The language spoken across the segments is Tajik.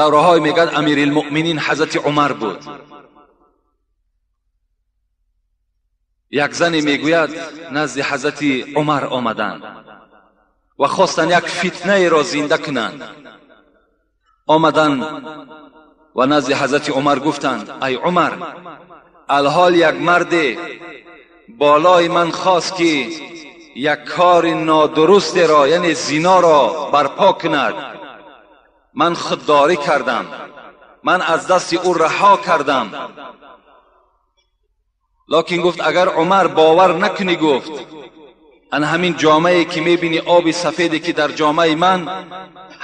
Давраҳое мегӯяд Амирулмуъминин Ҳазрати Умар буд. Як зане мегӯяд назди Ҳазрати Умар омаданд ва хостанд як фитнаеро зинда кунанд. Омаданд ва назди Ҳазрати Умар гуфтанд: ай Умар, алҳол як марде болои ман хост ки як кори нодурустеро, яъне зиноро барпо кунад. Ман худдорӣ кардам, ман аз дасти ӯ раҳо кардам. Локин гуфт агар Умар бовар накунӣ, гуфт ан ҳамин ҷомае ки мебинӣ, оби сафеде ки дар ҷомаи ман,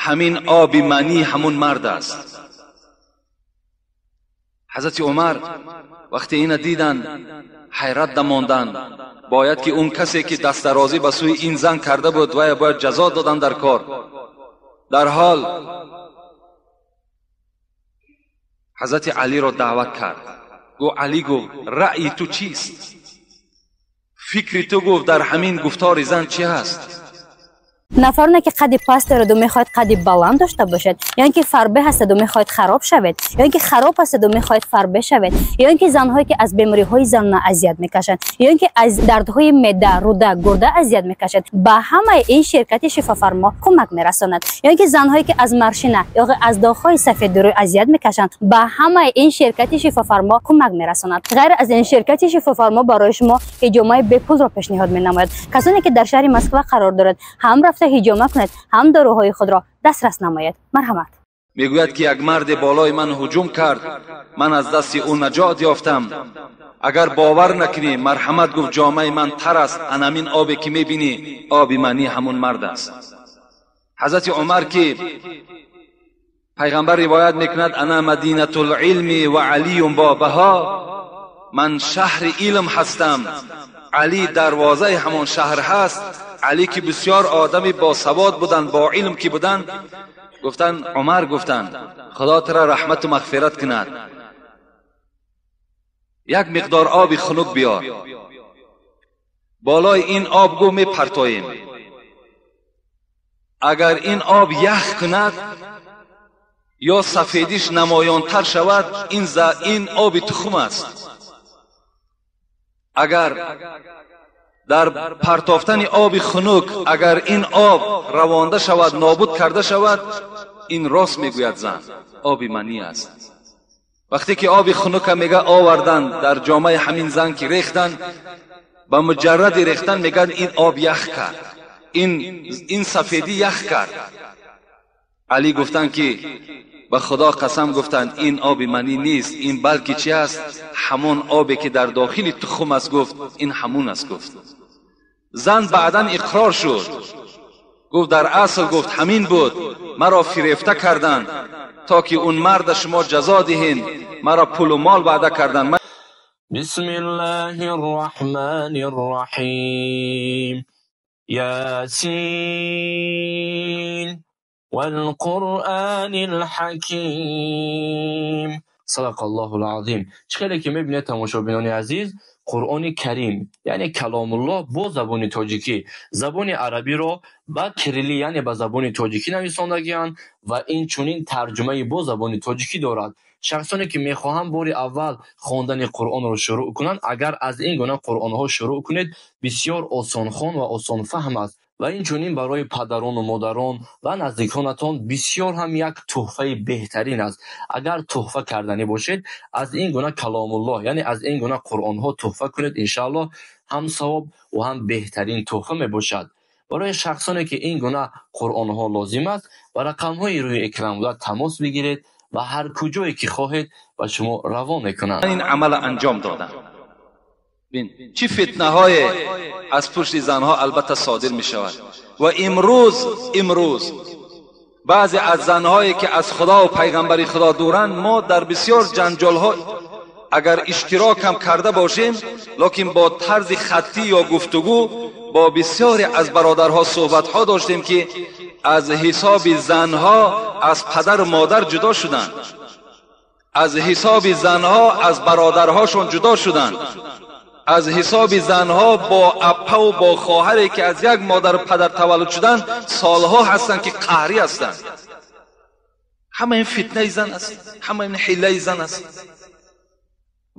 ҳамин оби манӣ ҳамун мард аст. Ҳазрати Умар вақте ина диданд ҳайрат дамонданд. Бояд ки он касе ки дастдарозӣ ба сӯи ин зан карда буд вая бояд ҷазо додан дар кор. Дар ҳол Ҳазрати Алиро даъват кард. Гуфт Али, гуфт раъйи ту чист? Фикри ту, гуфт, дар ҳамин гуфтори зан чӣ ҳаст? Нафароне ки қадди паст дораду мехоҳад қадди баланд дошта бошад, ё ин ки фарбе ҳастаду мехоҳад хароб шавед, ё ин ки хароб ҳастаду мехоҳад фарбе шавед, ё ин ки занҳое ки аз бемориҳои занона азият мекашанд, ё ин ки аз дардҳои меъда, руда, гурда азият мекашанд, ба ҳамаи ин ширкати Шифофармо кӯмак мерасонад. Ё ин ки занҳое ки аз маршина ё аз доғҳои сафеди рӯй азият мекашанд, ба ҳамаи ин ширкати Шифофармо кӯмак мерасонад. Ғайр аз ин ширкати Шифофармо барои шумо ҳиҷомаи бепулро пешниҳод менамояд. Касоне ки дар шаҳри Москва қарор дорад, ҳам рафта ҳиҷома кунед, ҳам доруҳои худро дастрас намоед. Марҳамат. Мегӯяд ки як марде болои ман ҳуҷум кард, ман аз дасти ӯ наҷот ёфтам. Агар бовар накунӣ, марҳамат, гуфт ҷомаи ман тар аст, ан ҳамин обе ки мебинӣ оби манӣ ҳамун мард аст. Ҳазрати Умар ки пайғамбар ривоят мекунад ана мадинатулилми ва алиюн бобаҳо, ман шаҳри илм ҳастам, Али дарвозаи ҳамон шаҳр ҳаст. Али ки бисёр одами босавод буданд, бо илм ки буданд, гуфтанд Умар, гуфтанд Худо тура раҳмату мағфират кунад, як миқдор оби хунук биёр, болои ин об гӯ мепартоем, агар ин об ях кунад ё сафедиш намоёнтар шавад, ин оби тухм аст. Агар дар партофтани оби хунук агар ин об равонда шавад, нобуд карда шавад, ин рост мегӯяд зан, оби манӣ аст. Вақте ки оби хунука мега оварданд дар ҷомаи ҳамин зан ки рехтанд, ба муҷарради рехтан мегӯянд ин об ях кард, ин сафедӣ ях кард. Али гуфтанд ки ба Худо қасам, гуфтанд ин оби манӣ нест, ин балки чи аст? Ҳамон обе ки дар дохили тухм аст, гуфт ин ҳамун аст. Гуфт зан баъдан иқрор шуд, гуфт дар асл, гуфт ҳамин буд, маро фирефта карданд то ки он марда шумо ҷазо диҳед, маро пулу мол ваъда карданд. Бисмиллаҳир роҳманир роҳим. Ясин валқуръанил ҳаким. Садақаллоҳул азим. Чӣ хеле ки мебинед тамошобинони азиз, Қуръони Карим, яъне Каломуллоҳ бо забони тоҷикӣ, забони арабиро ба кирилӣ, яъне ба забони тоҷикӣ нависондагианд ва инчунин тарҷумаи бо забони тоҷикӣ дорад. Шахсоне ки мехоҳанд бори аввал хондани Қуръонро шурӯъ кунанд, агар аз ин гуна қуръонҳо шурӯъ кунед, бисёр осонхон ва осонфаҳм аст. Ва инчунин барои падарону модарон ва наздиконатон бисёр ҳам як тӯҳфаи беҳтарин аст. Агар тӯҳфа карданӣ бошед, аз ин гуна Каломуллоҳ, яъне аз ин гуна қуръонҳо тӯҳфа кунед, иншааллоҳ ҳам савоб ва ҳам беҳтарин тӯҳфа мебошад. Барои шахсоне ки ин гуна қуръонҳо лозим аст, ба рақамҳои рӯи экран буда тамос бигиред ва ҳар куҷое ки хоҳед ба шумо равон мекунанд. Ин амал анҷом додам. Бин чӣ фитнаҳое аз пушти занҳо албатта содир мешавад. Ва имрӯз баъзе аз занҳое ки аз Худо ва пайғамбари Худо дуранд, мо дар бисёр ҷанҷолҳо агар иштирок ҳам карда бошем, лекин бо тарзи хаттӣ ё гуфтугӯ бо бисёре аз бародарҳо суҳбатҳо доштем ки аз ҳисоби занҳо аз падару модар ҷудо шуданд, аз ҳисоби занҳо аз бародарҳошон ҷудо шуданд, аз ҳисоби занҳо бо аппаву бо хоҳаре ки аз як модару падар таваллуд шуданд солҳо ҳастанд ки қаҳрӣ ҳастанд. Ҳама ин фитнаи зан аст, ҳама ин ҳилаи зан аст.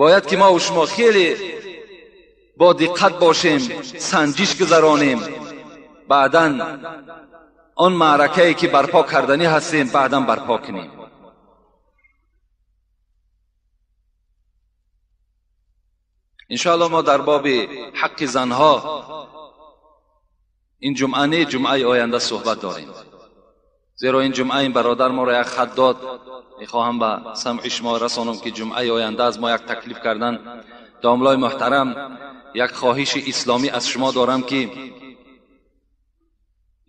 Бояд ки мо ва шумо хеле бо диққат бошем, санҷиш гузаронем, баъдан он маъракае ки барпо карданӣ ҳастем баъдан барпо кунем. Иншоаллоҳ мо дар боби ҳаққи занҳо ин ҷумъа не, ҷумъаи оянда суҳбат дорем. Зеро ин ҷумъа ин бародар моро як хат дод. Мехоҳам ба самъи шумо расонам ки ҷумъаи оянда аз мо як таклиф кардан. Домлои муҳтарам, як хоҳиши исломӣ аз шумо дорам ки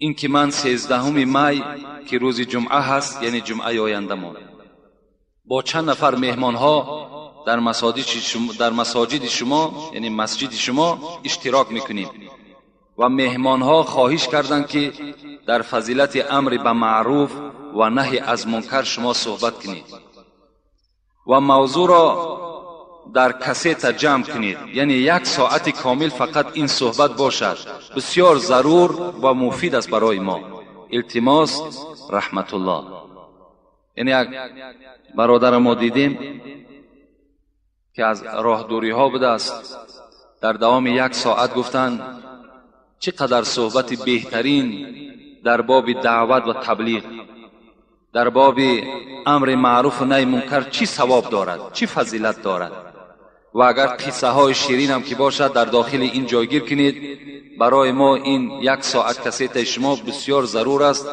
ин ки ман 13 май ки рӯзи ҷумъа ҳаст, яъне ҷумъаи ояндамон, бо чанд нафар меҳмонҳо дар масоҷиди шумо, яъне масҷиди шумо иштирок мекунем ва меҳмонҳо хоҳиш карданд ки дар фазилати амри ба маъруф ва наҳи аз мункар шумо суҳбат кунед ва мавзӯъро дар кассета ҷамъ кунед, яъне як соати комил фақат ин суҳбат бошад. Бисёр зарур ва муфид аст барои мо. Илтимос, раҳматуллоҳ. Яъне як бародарро мо дидем ки аз роҳдуриҳо будааст, дар давоми як соат гуфтанд чӣ қадар суҳбати беҳтарин дар боби даъват ва таблиғ, дар боби амри маъруфу наҳи мункар чӣ савоб дорад, чӣ фазилат дорад. Ва агар қиссаҳои ширинам ки бошад дар дохили ин ҷойгир кунед. Барои мо ин як соат кассетаи шумо бисёр зарур аст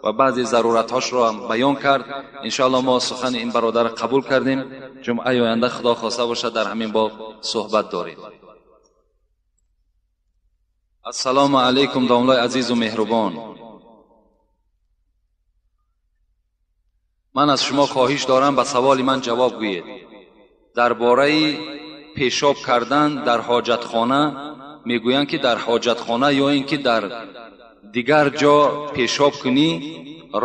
ва баъзе заруратҳошро ҳам баён кард. Иншоаллоҳ мо сухани ин бародарро қабул кардем. Ҷумъаи оянда худо хоста бошад дар ҳамин боб суҳбат дорем. Ассалому алайкум домлои азизу меҳрубон. Ман аз шумо хоҳиш дорам ба саволи ман ҷавоб гӯед. Дар бораи пешоб кардан дар ҳоҷатхона мегӯянд ки дар ҳоҷатхона ё ин ки дар дигар ҷо пешоб кунӣ,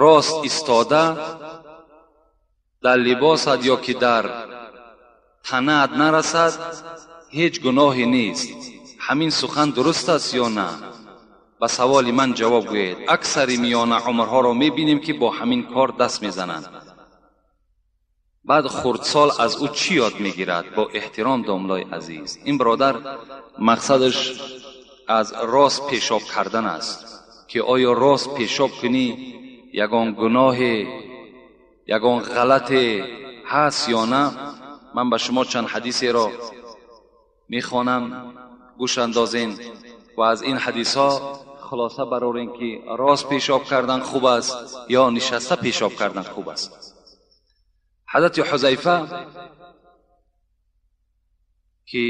рост истода дар либосат ё ки дар танаат нарасад, ҳеҷ гуноҳе нест. Ҳамин сухан дуруст аст ё на? Ба саволи ман ҷавоб гӯед. Аксари миёна умрҳоро мебинем ки бо ҳамин кор даст мезананд. Баъд хурдсол аз ӯ чӣ ёд мегирад? Бо эҳтиром домлои азиз. Ин бародар мақсадаш аз рост пешоб кардан аст ки оё рост пешоб кунӣ ягон гуноҳе, ягон ғалате ҳаст ё на? Ман ба шумо чанд ҳадисеро мехонам, гӯш андозен ва аз ин ҳадисҳо хулоса барорем ки рост пешоб кардан хуб аст ё нишаста пешоб кардан хуб аст. Ҳазрати Ҳузайфа ки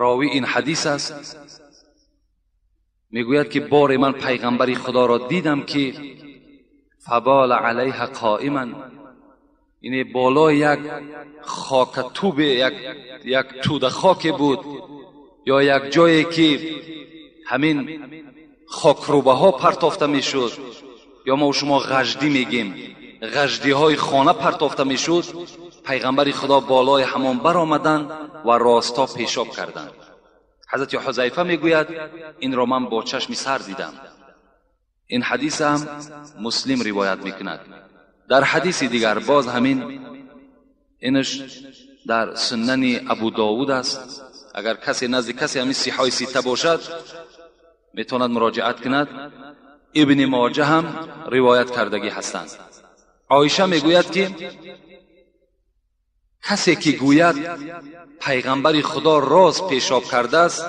ровии ин ҳадис аст мегӯяд ки боре ман пайғамбари худоро дидам ки фабола алайҳа қоиман, яъне болои як хокатубе, як тӯда хоке буд ё як ҷое ки ҳамин хокрӯбаҳо партофта мешуд, ё мо шумо ғаждӣ мегем, ғаждиҳои хона партофта мешуд, пайғамбари худо болои ҳамон баромаданд ва росто пешоб карданд. Ҳазрати Ҳузайфа мегӯяд инро ман бо чашми сар дидам. Ин ҳадис ҳам Муслим ривоят мекунад. Дар ҳадиси дигар боз ҳамин инаш дар суннани Абу Довуд аст. Агар касе назди касе ҳамин сиҳои сита бошад метавонад муроҷиат кунад. Ибни Моҷа ҳам ривоят кардагӣ ҳастанд. Оиша мегӯяд ки касе ки гӯяд пайғамбари худо рост пешоб кардааст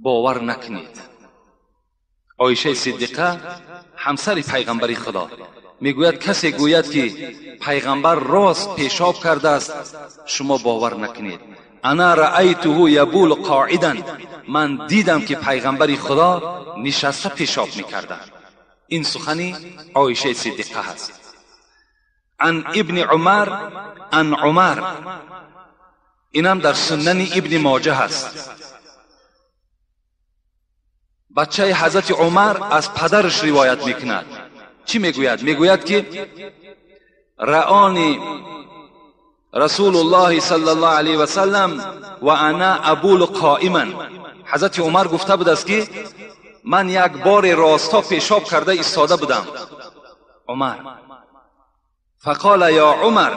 бовар накунед. Оишаи Сиддиқа ҳамсари пайғамбари худо мегӯяд касе гӯяд ки пайғамбар рост пешоб кардааст шумо бовар накунед. Ана раайтуҳу ябулу қоидан, ман дидам ки пайғамбари худо нишаста пешоб мекарданд. Ин сухани Оишаи Сиддиқа ҳаст. Ан ибни Умар ан Умар, инам дар суннани Ибни Моҷа ҳаст. Бачаи ҳазрати Умар аз падараш ривоят мекунад. Чӣ мегӯяд? Мегӯяд ки раони Расулуллоҳи саллаллоҳу алайҳи васаллам ва ана абулу қоиман. Ҳазрати Умар гуфта будааст ки ман як боре росто пешоб карда истода будам. Умар فقال یا عمر،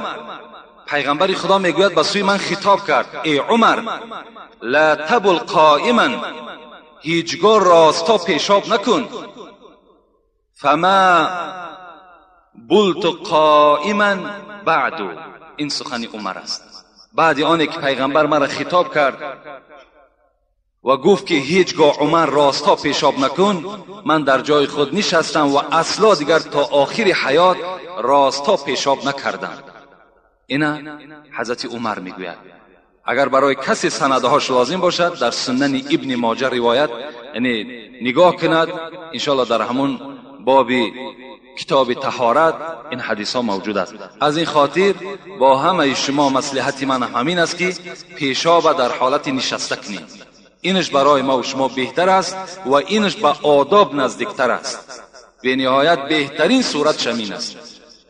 پیغمبر خدا میگوید به سوی من خطاب کرد: ای عمر، لا تبل قائما، هیچگاه راستا پیشاب نکن. فما بلت قائما بعد. این سخن عمر است. بعد آنی که پیغمبر مرا خطاب کرد و گفت که هیچگاه عمر راستا پیشاب نکن، من در جای خود نشستم و اصلا دیگر تا آخر حیات راستا پیشاب نکردم. اینا حضرت عمر میگوید. اگر برای کسی سندهاش لازم باشد در سنن ابن ماجه روایت یعنی نگاه کند، انشاءالله در همون باب کتاب طهارت این حدیث ها موجود است. از این خاطر با همه شما مصلحت من همین است که پیشاب در حالت نشسته کنید. اینش برای ما و شما بهتر است و اینش به آداب نزدیکتر است. به نهایت بهترین صورت شمین است.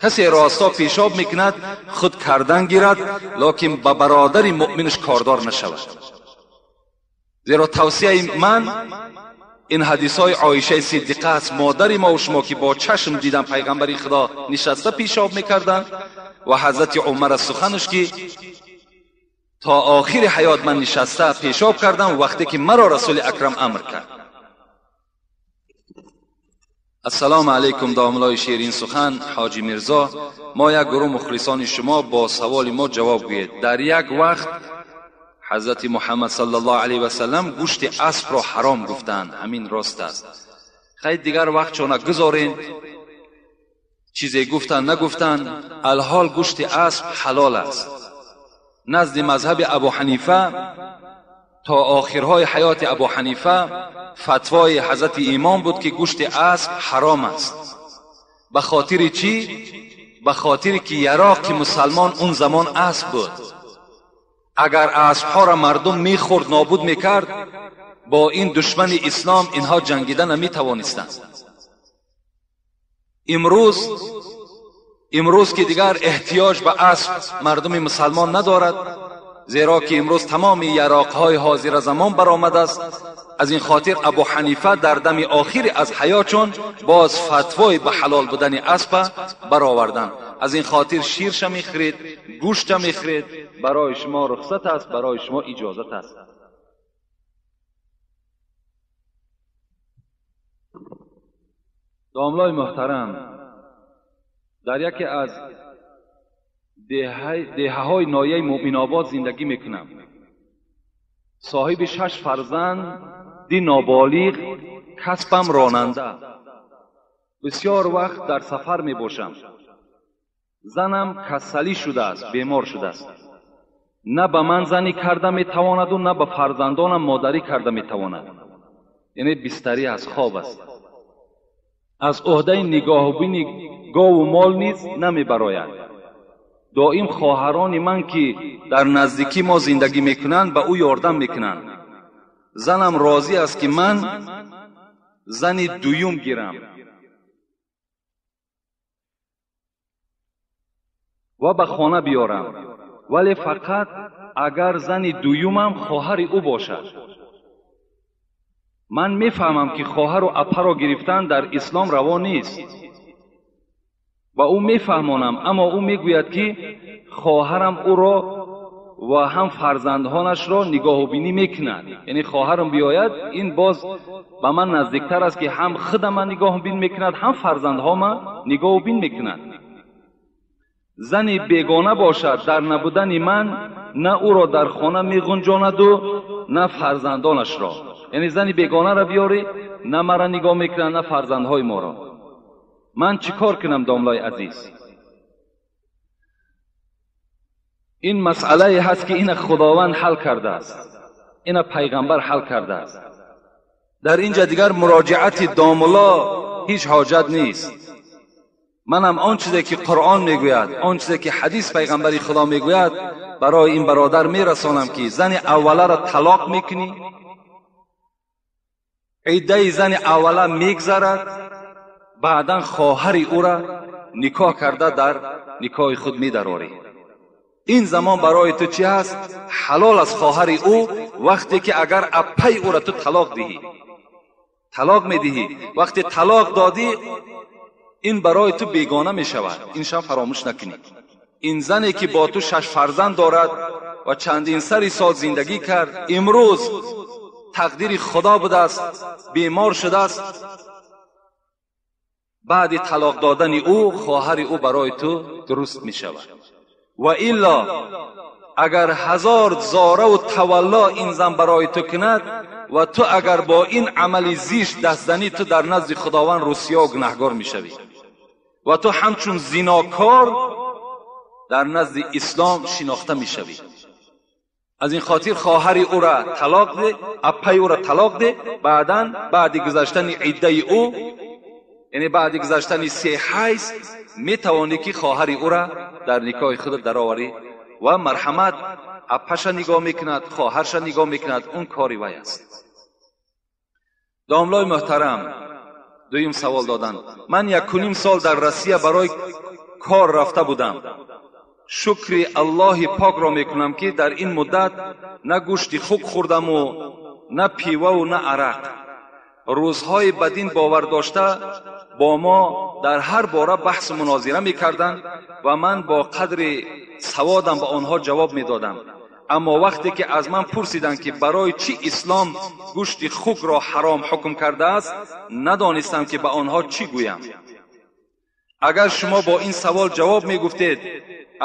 کسی راستا پیشاب میکند خود کردن گیرد، لکن به برادر مؤمنش کاردار نشود. زیرا توصیه من این حدیث های عایشه صدیقه است، مادر ما و شما که با چشم دیدن پیغمبر خدا نشسته پیشاب میکردن و حضرت عمر سخنش که تا آخر حیات من نشسته پیشاب کردم وقتی که مرا رسول اکرم امر کرد. السلام علیکم داملای شیرین سخن حاجی میرزا، ما یک گروه مخلصان شما با سوال ما جواب گویید. در یک وقت حضرت محمد صلی الله علیه و سلم گوشت اسب را حرام گفتند، همین راست است؟ خیلی دیگر وقت چون گذارین چیزی گفتن نگفتن، الحال گوشت اسب حلال است. نزد مذهب ابو حنیفه تا آخرهای حیات ابو حنیفه فتوای حضرت امام بود که گوشت اسب حرام است. به خاطر چی؟ به خاطر که یراق مسلمان اون زمان اسب بود. اگر اسبها را مردم میخورد نابود میکرد، با این دشمن اسلام اینها جنگیده نمیتوانستند. امروز که دیگر احتیاج به اسب مردم مسلمان ندارد، زیرا که امروز تمام یراقهای حاضر زمان برآمده است. از این خاطر ابو حنیفه در دم آخر از حیاتشون باز فتوای به حلال بودن اسب برآوردند. از این خاطر شیرش میخرید، گوشت میخرید، برای شما رخصت است، برای شما اجازت است. داملای محترم، در یکی از دهه های ناحیه مؤمن آباد زندگی میکنم. صاحب 6 فرزند، 2 نابالغ، کسبم راننده. بسیار وقت در سفر می باشم. زنم کسلی شده است، بیمار شده است. نه به من زنی کرده می تواند و نه به فرزندانم مادری کرده می تواند. یعنی بستری از خواب است. از عهده نگاهبین گاو و مال نیز نمی براید. دائم خواهران من که در نزدیکی ما زندگی میکنند به او یاردم میکنند. زنم راضی است که من زن دویم گیرم و به خانه بیارم، ولی فقط اگر زن دویمم خواهر او باشد. من میفهمم که خواهر و اپا را گرفتن در اسلام روا نیست و او میفهمانم، اما او میگوید که خواهرم او را و هم فرزندانش را نگاه و بینی میکند. یعنی خواهرم بیاید این باز به من نزدیکتر است که هم خود من نگاه و بین میکند، هم فرزندها من نگاه و بین میکند. زن بیگانه باشد در نبودن من نه او را در خانه میغنجاند و نه فرزندانش را. یعنی زن بیگانه را بیاری نه مرا نگاه میکند نه فرزندهای ما را. من چیکار کنم داملای عزیز؟ این مسئله هست که این خداوند حل کرده است، این پیغمبر حل کرده است. در اینجا دیگر مراجعت داملا هیچ حاجت نیست. منم آن چیزی که قرآن میگوید، آن چیزی که حدیث پیغمبر خدا میگوید برای این برادر میرسانم که زن اوله را طلاق میکنی، عده زن اوله میگذرد، بعدا خواهر او را نکاح کرده در نکاح خود میدراری. این زمان برای تو چی هست؟ حلال از خواهر او وقتی که اگر اپی او را تو طلاق دهی، طلاق میدهی. وقتی طلاق دادی Ин барои ту бегона мешавад, иншам фаромӯш накунӣ. Ин зане ки бо ту 6 фарзанд дорад ва чандин сари сол зиндагӣ кард, имрӯз тақдири Худо будааст, бемор шудааст. Баъди талоқ додани ӯ хоҳари ӯ барои ту дуруст мешавад. Ва илло агар 1000 зораву тавалло ин зан барои ту кунад ва ту агар бо ин амали зишт даст занӣ, ту дар назди Худованд русиё гунаҳгор мешавӣ ва ту ҳамчун зинокор дар назди ислом шинохта мешавӣ. Аз ин хотир хоҳари ӯра талоқ де, аппаи ӯра талоқ де, баъдан баъди гузаштани иддаи ӯ, яъне баъди гузаштани 3 ҳайз, метавонӣ ки хоҳари ӯра дар никоҳи худат дароварӣ ва марҳамат аппаша нигоҳ мекунад, хоҳарша нигоҳ мекунад, он кори вай аст. Домлои муҳтарам, дуюм савол доданд. Ман 1.5 сол дар Россия барои кор рафта будам. Шукри Аллоҳи покро мекунам, ки дар ин муддат на гӯшти хук хӯрдаму на пиваву на арақ. Рӯзҳои ба дин бовар дошта бо мо дар ҳар бора баҳсу мунозира мекарданд ва ман бо қадри саводам ба онҳо ҷавоб медодам. Аммо вақте ки аз ман пурсиданд, ки барои чӣ ислом гӯшти хукро ҳаром ҳукм кардааст, надонистам, ки ба онҳо чӣ гӯям. Агар шумо бо ин савол ҷавоб мегуфтед,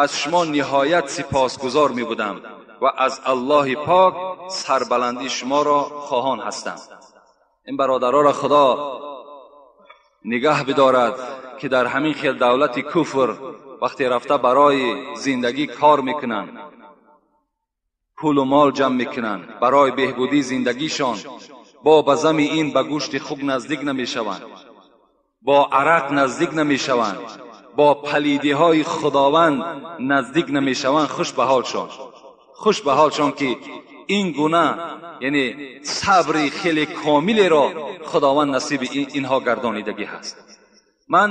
аз шумо ниҳоят сипосгузор мебудам ва аз Аллоҳи пок сарбаландии шуморо хоҳон ҳастам. Ин бародароро Худо нигаҳ бидорад, ки дар ҳамин хел давлати куфр вақте рафта барои зиндагӣ кор мекунанд, пулу мол ҷамъ мекунанд барои беҳбудии зиндагишон, бо ба зами ин ба гӯшти хук наздик намешаванд, бо арақ наздик намешаванд, бо палидиҳои Худованд наздик намешаванд. Хуш ба ҳолшон, хуш ба ҳолшон, ки ин гуна яъне сабри хеле комилеро Худованд насиби инҳо гардонидагӣ ҳаст. Ман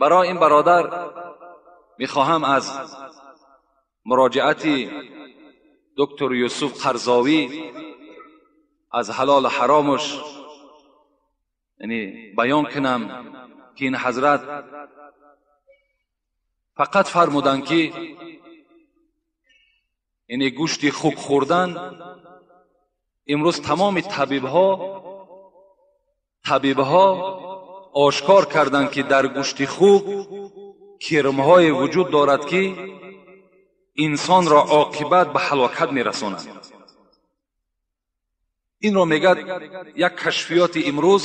барои ин бародар мехоҳам аз муроҷиати доктор Юсуф Қарзовӣ аз ҳалолу ҳаромаш яъне баён кунам, ки ин ҳазрат фақат фармуданд, ки яъне гӯшти хук хӯрдан имрӯз тамоми табибҳо ошкор карданд, ки дар гӯшти хук кирмҳое вуҷуд дорад, ки инсонро оқибат ба ҳалокат мерасонад. Инро мегӯяд як кашфиёти имрӯз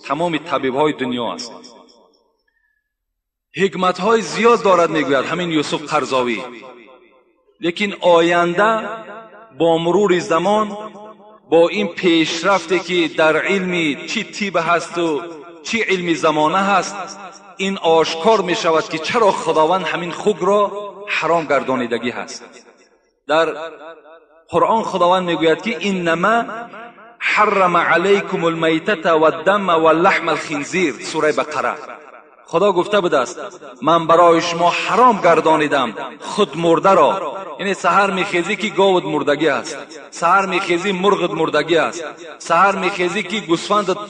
тамоми табибҳои дунё аст. Ҳикматҳои зиёд дорад, мегӯяд ҳамин Юсуф Қарзовӣ. Лекин оянда бо мурури замон, бо ин пешрафте ки дар илми чӣ тиб ҳасту чӣ илми замона ҳаст, ин ошкор мешавад, ки чаро Худованд ҳамин хукро ҳаром гардонидагӣ ҳаст. Дар Қуръон Худованд мегӯяд, ки иннама ҳаррама алайкум алмайтата ваддама валлаҳма алхинзир, сураи Бақара. Худо гуфта будааст, ман барои шумо ҳаром гардонидам худ мурдаро. Яъне саҳар мехезӣ, ки говат мурдагӣ аст, саҳар мехезӣ мурғат мурдагӣ аст, саҳар мехезӣ, ки гӯсфандат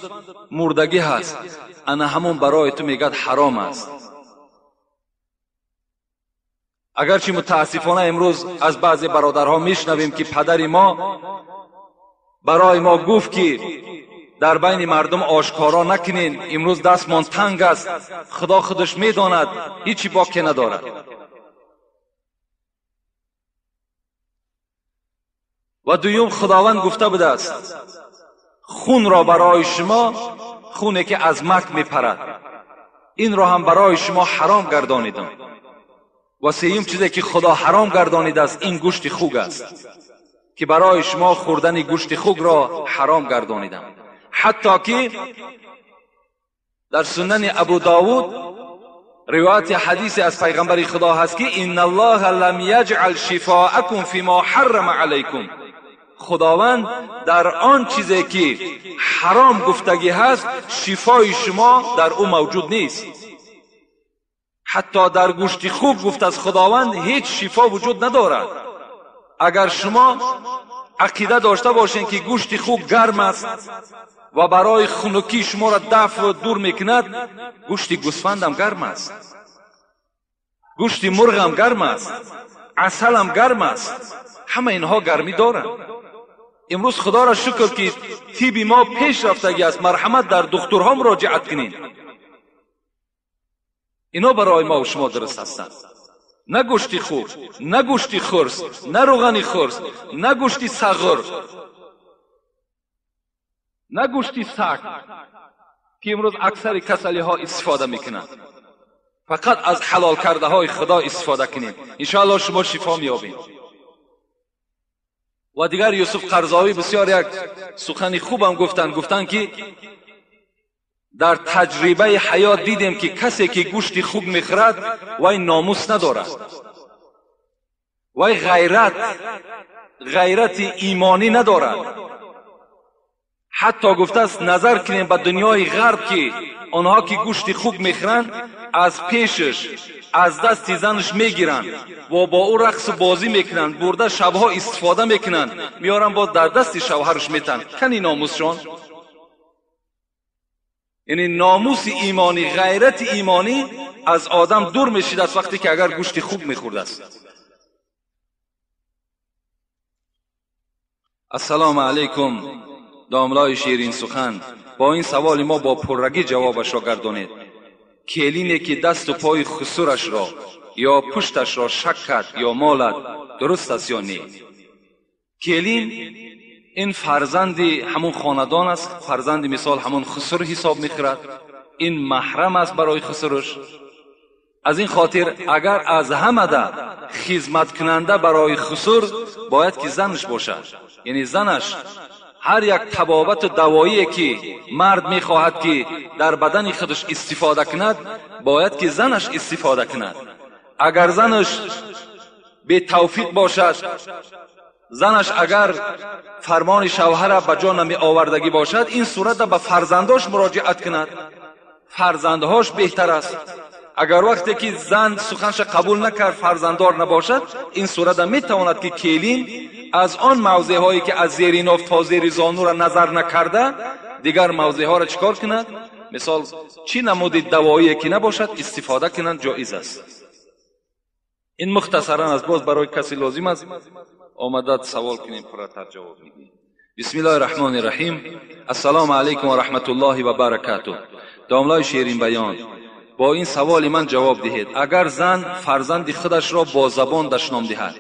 мурдагӣ ҳаст. Ана ҳамон барои ту мегӯяд ҳаром аст. Агарчи мутаассифона имрӯз аз баъзе бародарҳо мешунавем, ки падари мо барои мо гуфт, ки дар байни мардум ошкоро накунен, имрӯз дастмон танг аст, Худо худаш медонад, ҳечи боке надорад. Ва дуюм Худованд гуфта будааст, хунро барои шумо, хуне ки аз мак мепарад, инро ҳам барои шумо ҳаром гардонидам. Ва сеюм чизе ки Худо ҳаром гардонидааст, ин гӯшти хук аст, ки барои шумо хӯрдани гӯшти хукро ҳаром гардонидам. Ҳатто ки дар сунани Абу Довуд ривояти ҳадисе аз пайғамбари Худо ҳаст, ки инна Аллоҳа лам яҷъал шифоакум фима ҳаррама алайкум. Худованд дар он чизе ки ҳаром гуфтагӣ ҳаст, шифои шумо дар ӯ мавҷуд нест. Ҳатто дар гӯшти хук гуфт аз Худованд ҳеҷ шифо вуҷуд надорад. Агар шумо عقیده داشته باشین که گوشت خوک گرم است و برای خنکی شما را دفع دور میکند، گوشت گوسفند هم گرم است، گوشت مرغ هم گرم است، عسل هم گرم است، همه اینها گرمی دارند. امروز خدا را شکر که طب ما پیش رفتگی است. مرحمت در دکترها مراجعت کنین، اینا برای ما و شما درست هستند. نه گوشت خوک، نه گوشت خرس، نه روغن خرس، نه گوشت صغر، نه گوشت سگ که امروز اکثر کسلی ها استفاده میکنند. فقط از حلال کرده های خدا استفاده کنید، انشاءالله شما شفا میابید. و دیگر یوسف قرضاوی بسیار یک سخن خوبم گفتند، گفتند که در تجربه حیات دیدیم که کسی که گوشت خوک میخورد وی ناموس ندارد، وی غیرت ایمانی ندارد. حتی گفته است نظر کنیم به دنیای غرب که آنها که گوشت خوک میخورند از پیشش از دست زنش میگیرند و با او رقص بازی میکنند، برده شبها استفاده میکنند، میارن باز در دست شوهرش میتن. کنی ناموسشان؟ یعنی ناموس ایمانی، غیرت ایمانی از آدم دور میشید از وقتی که اگر گوشت خوب میخورد است. السلام علیکم داملای شیرین سخن، با این سوال ما با پررگی جوابش را گردانید. کلینی که دست و پای خسورش را یا پشتش را شک کرد یا مالد درست است یا نه؟ کلین این فرزند همون خاندان است، فرزند مثال همون خسر حساب میخورد، این محرم است برای خسرش. از این خاطر اگر از همه ده خدمت کننده برای خسر باید که زنش باشد، یعنی زنش هر یک طبابت و دوایی که مرد میخواهد که در بدن خودش استفاده کند باید که زنش استفاده کند. اگر زنش به توفیق باشد، زنش اگر فرمان شوهر به جا نمی آوردگی باشد، این صورت به فرزنداش مراجعت کند، فرزندهاش بهتر است. اگر وقتی که زن سخنش قبول نکرد، فرزنددار نباشد، این صورت میتواند که کلین از آن موضع هایی که از زیر ناف تا زیر زانو را نظر نکرده دیگر موضع ها را چیکار کند؟ مثال چی نمود دوایی که نباشد استفاده کنند جایز است. این مختصرا از باز برای کسی لازم است آمدد سوال کنیم، پرتر جواب میدیم. بسم الله الرحمن الرحیم. السلام علیکم و رحمت الله و برکاته. داملای شیرین بیان، با این سوال من جواب دهید. اگر زن فرزند خودش را با زبان دشنام دهد،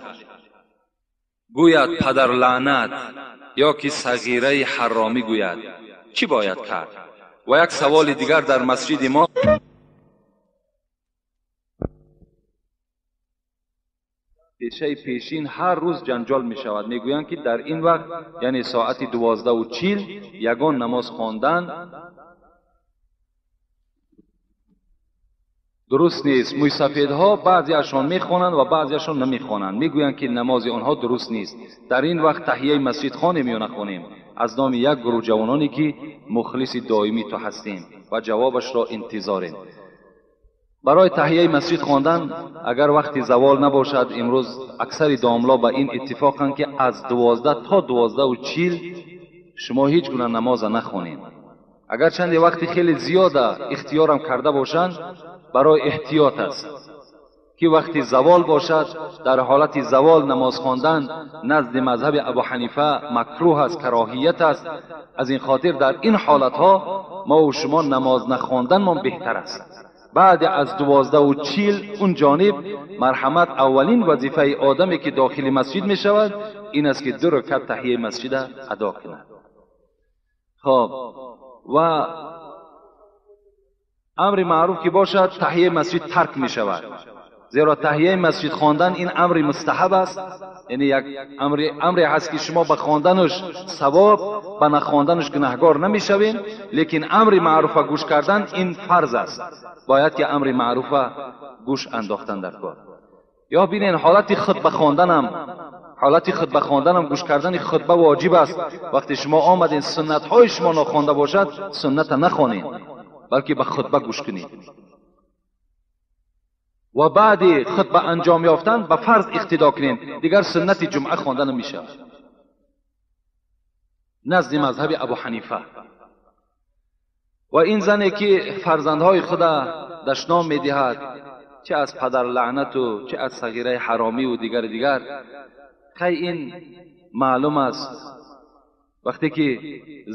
گوید پدر لعنت یا که صغیره حرامی گوید، چی باید کرد؟ و یک سوال دیگر، در مسجد ما پیشه پیشین هر روز جنجال می شود. میگویند که در این وقت یعنی ساعت 12:40 یگان نماز خواندن درست نیست. مویسفیدها بعضیشان میخوانند و بعضیشان نمیخوانند، میگویند که نماز آنها درست نیست. در این وقت تحیه مسجد خوانیم یا نخوانیم؟ از نام یک گروه جوانانی که مخلص دائمی تو هستیم و جوابش را انتظاریم. برای تحیه مسجد خواندن اگر وقتی زوال نباشد، امروز اکثر داملا به این اتفاقند که از 12 تا 12:40 شما هیچ گونه نماز نخوانید. اگر چند وقتی خیلی زیاده اختیارم کرده باشند، برای احتیاط است که وقتی زوال باشد، در حالت زوال نماز خواندن نزد مذهب ابو حنیفه مکروه است، کراهیت است. از این خاطر در این حالتها ما و شما نماز نخواندن ما بهتر است. بعد از 12:40 اون جانب مرحمت اولین وظیفه آدمی که داخل مسجد می شود این است که 2 رکعت تحیه مسجد ادا کند. خب و امر معروف که باشد تحیه مسجد ترک می شود، زیرا تحیه مسجد خواندن این امر مستحب است، یعنی یک امری هست که شما به خواندنش ثواب، به نخواندنش گناهگار نمیشوین، لیکن امر معروف گوش کردن این فرض است، باید که امر معروف گوش انداختن در کار. یا بینین حالت خطبه خواندنم، حالت خطبه خواندنم گوش کردن خطبه واجب است. وقتی شما آمدین سنت های شما ناخوانده باشد، سنت نخوانید، بلکه به خطبه گوش کنید و بعد خطبه انجام یافتن به فرض اقتدا کنید، دیگر سنت جمعه خواندن نمیشه. Назди мазҳаби Абу Ҳанифа. Ва ин зане ки фарзандҳои худа дашном медиҳад, чӣ аз падар лаънату чӣ аз сағираи ҳаромиву дигари дигар, хай ин маълум аст. Вақте ки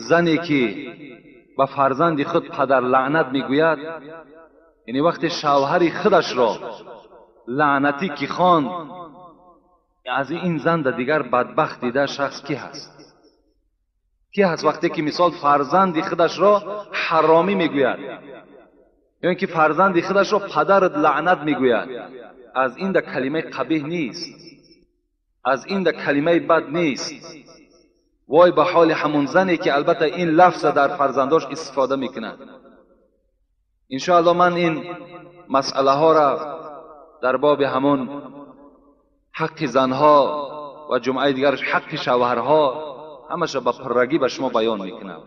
зане ки ба фарзанди худ падар лаънат мегӯяд, яъне вақте шавҳари худашро лаънатӣ ки хонд, аз ин зан да дигар бадбахт дида шахс ки ҳаст? Ки ҳаст вақте ки мисол фарзанди худашро ҳаромӣ мегӯяд ё ин ки фарзанди худашро падарат лаънат мегӯяд? Аз ин да калимаи қабеҳ нест, аз ин да калимаи бад нест. Вой ба ҳоли ҳамун зане ки албатта ин лафза дар фарзандош истифода мекунад. Иншоалло ман ин масъалаҳоро дар боби ҳамун ҳаққи занҳо ва ҷумъаи дигараш ҳаққи шавҳарҳо ҳамаша ба пуррагӣ ба шумо баён мекунам.